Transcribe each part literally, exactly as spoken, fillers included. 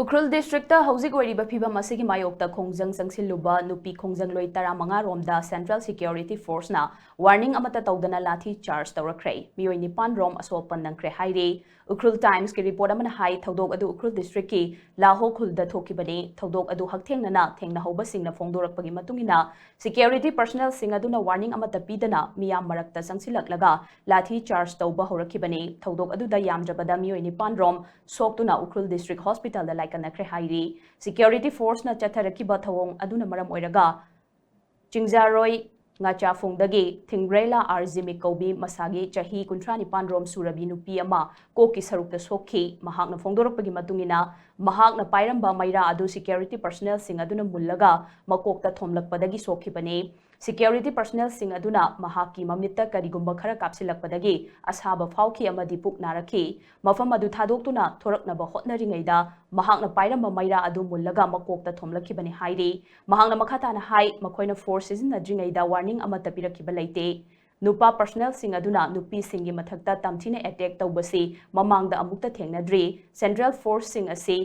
Ukhrul district ꯍꯧꯖꯤꯛ ꯑꯣꯏꯔꯤꯕ ꯐꯤꯕꯝ ꯑꯁꯤꯒꯤ ꯃꯥꯌꯣꯛꯇ ꯈꯣꯡꯖꯪ ꯆꯪꯁꯤꯜꯂꯨꯕ ꯅꯨꯄꯤ ꯈꯣꯡꯖꯪꯂꯣꯏ ꯇꯔꯥꯃꯉꯥ ꯔꯣꯝꯗ ꯁꯦꯟꯇ꯭ꯔꯦꯜ ꯁꯤꯀ꯭ꯌꯣꯔꯤꯇꯤ ꯐꯣꯔꯁꯅ ꯋꯥꯔꯅꯤꯡ ꯑꯃꯠꯇ ꯇꯧꯗꯅ ꯂꯥꯊꯤ ꯆꯥꯔꯖ ꯇꯧꯔꯛꯈ꯭ꯔꯦ꯫ ꯃꯤꯑꯣꯏ ꯅꯤꯄꯥꯟ ꯔꯣꯝ ꯑꯁꯣꯛ ꯑꯄꯟ ꯅꯪꯈ꯭ꯔꯦ ꯍꯥꯏꯔꯤ꯫ ꯎꯈ꯭ꯔꯨꯜ ꯇꯥꯏꯝꯁꯀꯤ ꯔꯤꯄꯣꯔꯠ ꯑꯃꯅ ꯍꯥꯏ, ꯊꯧꯗꯣꯛ ꯑꯗꯨ ꯎꯈ꯭ꯔꯨꯜ ꯗꯤꯁꯇ꯭ꯔꯤꯛꯀꯤ ꯂꯥꯍꯣ ꯈꯨꯜꯗ ꯊꯣꯛꯈꯤꯕꯅꯤ꯫ ꯊꯧꯗꯣꯛ ꯑꯗꯨ ꯍꯛꯊꯦꯡꯅꯅ ꯊꯦꯡꯅꯍꯧꯕꯁꯤꯡꯅ ꯐꯣꯡꯗꯣꯔꯛꯄꯒꯤ ꯃꯇꯨꯡ ꯏꯟꯅ, ꯁꯤꯀ꯭ꯌꯣꯔꯤꯇꯤ ꯄꯔꯁꯅꯦꯜꯁꯤꯡ ꯑꯗꯨꯅ ꯋꯥꯔꯅꯤꯡ ꯑꯃꯠꯇ ꯄꯤꯗꯅ ꯃꯤꯌꯥꯝ ꯃꯔꯛꯇ ꯆꯪꯁꯤꯜꯂꯛꯂꯒ ꯂꯥꯊꯤ ꯆꯥꯔꯖ ꯇꯧꯕ ꯍꯧꯔꯛꯈꯤꯕꯅꯤ꯫ ꯊꯧꯗꯣꯛ ꯑꯗꯨꯗ ꯌꯥꯝꯗ꯭ꯔꯕꯗ ꯃꯤꯑꯣꯏ ꯅꯤꯄꯥꯟ ꯔꯣꯝ ꯁꯣꯛꯇꯨꯅ ꯎꯈ꯭ꯔꯨꯜ ꯗꯤꯁꯇ꯭ꯔꯤꯛ ꯍꯣꯁꯄꯤꯇꯥꯜꯗ ꯂꯥꯏꯀꯠꯅꯈ꯭ꯔꯦ ꯍꯥꯏꯔꯤ꯫ ꯁꯤꯀ꯭ꯌꯣꯔꯤꯇꯤ ꯐꯣꯔꯁꯅ ꯆꯠꯊꯔꯛꯈꯤꯕ ꯊꯧꯑꯣꯡ ꯑꯗꯨꯅ ꯃꯔꯝ ꯑꯣꯏꯔꯒ ꯆꯤꯡꯖꯥꯔꯣꯏ ꯉꯥꯆꯥꯐꯣꯡꯗꯒꯤ ꯊꯤꯡꯕ꯭ꯔꯦꯂꯥ ꯑꯥꯔ ꯖꯤꯃꯤꯛ ꯀꯧꯕꯤ ꯃꯁꯥꯒꯤ ꯆꯍꯤ ꯀꯨꯟꯊ꯭ꯔꯥ ꯅꯤꯄꯥꯟ ꯔꯣꯝ ꯁꯨꯔꯕꯤ ꯅꯨꯄꯤ ꯑꯃ ꯀꯣꯛꯀꯤ ꯁꯔꯨꯛꯇ ꯁꯣꯛꯈꯤ꯫ ꯃꯍꯥꯛꯅ ꯐꯣꯡꯗꯣꯔꯛꯄꯒꯤ ꯃꯇꯨꯡ ꯏꯟꯅ, ꯃꯍꯥꯛꯅ ꯄꯥꯏꯔꯝꯕ ꯃꯩꯔꯥ ꯑꯗꯨ ꯁꯤꯀ꯭ꯌꯣꯔꯤꯇꯤ ꯄꯔꯁꯅꯦꯜꯁꯤꯡ ꯑꯗꯨꯅ ꯃꯨꯜꯂꯒ ꯃꯀꯣꯛꯇ ꯊꯣꯝꯂꯛꯄꯗꯒꯤ ꯁꯣꯛꯈꯤꯕꯅꯤ꯫ ꯁꯤꯀ꯭ꯌꯣꯔꯤꯇꯤ ꯄꯔꯁꯅꯦꯜꯁꯤꯡ ꯑꯗꯨꯅ ꯃꯍꯥꯛꯀꯤ ꯃꯃꯤꯠꯇ ꯀꯔꯤꯒꯨꯝꯕ ꯈꯔ ꯀꯥꯞꯁꯤꯜꯂꯛꯄꯗꯒꯤ ꯑꯁꯥꯕ ꯐꯥꯎꯈꯤ ꯑꯃꯗꯤ ꯄꯨꯛ ꯅꯥꯔꯛꯈꯤ꯫ ꯃꯐꯝ ꯑꯗꯨ ꯊꯥꯗꯣꯛꯇꯨꯅ ꯊꯣꯔꯛꯅꯕ ꯍꯣꯠꯅꯔꯤꯉꯩꯗ ꯃꯍꯥꯛꯅ ꯄꯥꯏꯔꯝꯕ ꯃꯩꯔꯥ ꯑꯗꯨ ꯃꯨꯜꯂꯒ ꯃꯀꯣꯛꯇ ꯊꯣꯝꯂꯛꯈꯤꯕꯅꯤ ꯍꯥꯏꯔꯤ꯫ ꯃꯍꯥꯛꯅ ꯃꯈꯥ ꯇꯥꯅ ꯍꯥꯏ, ꯃꯈꯣꯏꯅ ꯐꯣꯔꯁ ꯁꯤꯖꯤꯟꯅꯗ꯭ꯔꯤꯉꯩꯗ ꯋꯥꯔꯅꯤꯡ ꯑꯃꯠꯇ ꯄꯤꯔꯛꯈꯤꯕ ꯂꯩꯇꯦ꯫ ꯅꯨꯄꯥ ꯄꯔꯁꯅꯦꯜꯁꯤꯡ ꯑꯗꯨꯅ ꯅꯨꯄꯤꯁꯤꯡꯒꯤ ꯃꯊꯛꯇ ꯇꯝꯊꯤꯅ ꯑꯦꯇꯦꯛ ꯇꯧꯕꯁꯤ ꯃꯃꯥꯡꯗ ꯑꯃꯨꯛꯇ ꯊꯦꯡꯅꯗ꯭ꯔꯤ꯫ ꯁꯦꯟꯇ꯭ꯔꯦꯜ ꯐꯣꯔꯁꯁꯤꯡ ꯑꯁꯤ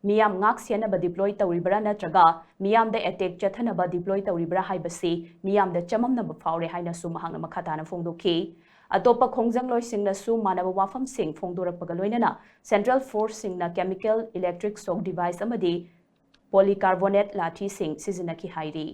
ꯃꯤꯌꯥꯝ ꯉꯥꯛ ꯁꯦꯟꯅꯕ ꯗꯤꯄ꯭ꯂꯣꯏ ꯇꯧꯔꯤꯕ꯭ꯔꯥ ꯅꯠꯇ꯭ꯔꯒ ꯃꯤꯌꯥꯝꯗ ꯑꯦꯇꯦꯛ ꯆꯠꯊꯅꯕ ꯗꯤꯄ꯭ꯂꯣꯏ ꯇꯧꯔꯤꯕ꯭ꯔꯥ ꯍꯥꯏꯕꯁꯤ ꯃꯤꯌꯥꯝꯗ ꯆꯃꯝꯅꯕ ꯐꯥꯎꯔꯦ ꯍꯥꯏꯅꯁꯨ ꯃꯍꯥꯛꯅ ꯃꯈꯥ ꯇꯥꯅ ꯐꯣꯡꯗꯣꯛꯈꯤ꯫ ꯑꯇꯣꯞꯄ ꯈꯣꯡꯖꯪꯂꯣꯏꯁꯤꯡꯅꯁꯨ ꯃꯥꯟꯅꯕ ꯋꯥꯐꯝꯁꯤꯡ ꯐꯣꯡꯗꯣꯔꯛꯄꯒ ꯂꯣꯏꯅꯅ ꯁꯦꯟꯇ꯭ꯔꯦꯜ ꯐꯣꯔꯁꯁꯤꯡꯅ ꯀꯦꯃꯤꯀꯦꯜ, ꯏꯂꯦꯛꯇ꯭ꯔꯤꯛ ꯁꯣꯛ ꯗꯤꯚꯥꯏꯁ ꯑꯃꯗꯤ ꯄꯣꯂꯤꯀꯥꯔꯕꯣꯅꯦꯠ ꯂꯥꯊꯤꯁꯤꯡ ꯁꯤꯖꯤꯟꯅꯈꯤ ꯍꯥꯏꯔꯤ꯫